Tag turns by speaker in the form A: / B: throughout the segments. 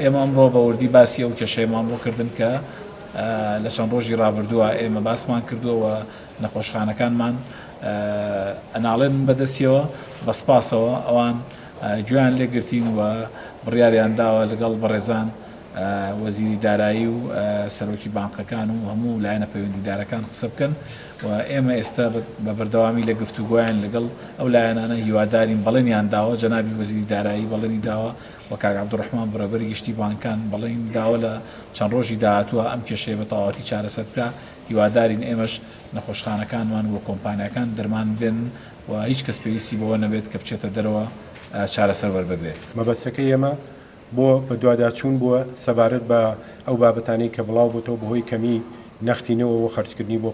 A: ئێمە ئەمڕۆ بە وردی باسی ئەو کێشەیەمان بۆ کردن کە لە چەند ڕۆژی ڕابردووە ئێمە باسمان کردووە و نەخۆشخانەکانمان ئەناڵێنن بەدەستیەوە، بە سپاسەوە ئەوان گوێیان لێگرتین و بڕیاریان داوە لەگەڵ بەڕێزان وەزیری دارایی و سەرۆکی بانقەکان و هەموو لایەنە پەیوەندیدارەکان قسە بکەن و ئێمە ئێستا بە بەردەوامی لە گفتوگۆیان لەگەڵ ئەو لایەنانە هیوادارین بەڵێنیان داوە جەنابی وەزیری دارایی بەڵێنی داوە و کاک عەبدولڕەحمان بەڕێوەبەری گشتی بانکان بەڵێنی داوە لە چەند ڕۆژی داهاتووە ئەم کێشەیە بە تەواوەتی چارەسەر بکا هیوادارین ئێمەش نەخۆشخانەکانمان و کۆمپانیاکان دەرمان بێنن و هیچ کەس پێویستی بەوە نەبێت کە بچێتە دەرەوە چارەسەر وەربگرێت.
B: مەبەستەکەی ئێمە بۆ بەدواداچوون بووە سەبارەت بە ئەو بابەتانەی کە بڵاوبۆتەوە بەهۆی کەمی نەختینەوە و خەرجکردنی بۆ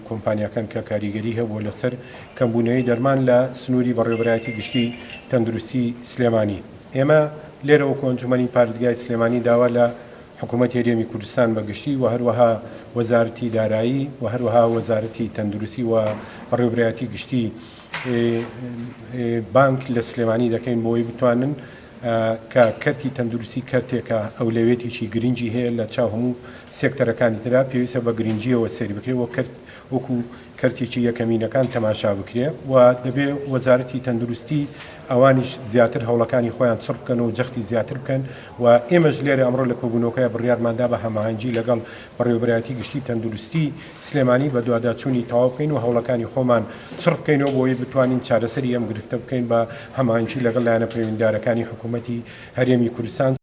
B: کۆمپانیاکان کە کاریگەری هەبووە لەسەر کەمبوونەوەی دەرمان لە سنووری بەڕێوەبەرایەتی گشتی تەندروستی سلێمانی. ئێمە لێرە وەکو ئەنجومەنی پارێزگای سلێمانی داوا لە حکوومەتی هەرێمی کوردستان بە گشتی و هەروەها وەزارەتی دارایی و هەروەها وەزارەتی تەندروستی و بەڕێوەبەرایەتی گشتی بانک لە سلێمانی دەکەین بۆ ئەوەی بتوانن کە کەرتی تەندروستی کەرتێکە ئەولەویەتێکی گرنگی هەیە لە چاو هەموو سێکتەرەکانی ترا، پێویستە بە گرنگییەوە سەیری بکرێت وەک کەرت وەکو کەرتێکی یەکەمینەکان تەماشا بکرێ و دەبێ وەزارەتی تەندروستی ئەوانیش زیاتر هەوڵەکانی خۆیان چڕ بکەن و جەختی زیاتر بکەن و ئێمەش لێرە ئەمڕۆ لە کۆبوونەوەکەیا بڕیارمان دا بە هەماهەنگی لەگەڵ بەڕێوەبەرایەتی گشتی تەندروستی سلێمانی بەدواداچوونی تەواو بکەین و هەوڵەکانی خۆمان چڕ بکەینەوە بۆ ئەوەی بتوانین چارەسەری ئەم گرفتە بکەین بە هەماهەنگی لەگەڵ لایەنە پەیوەندیدارەکانی حکوومەتی هەرێمی کوردستان.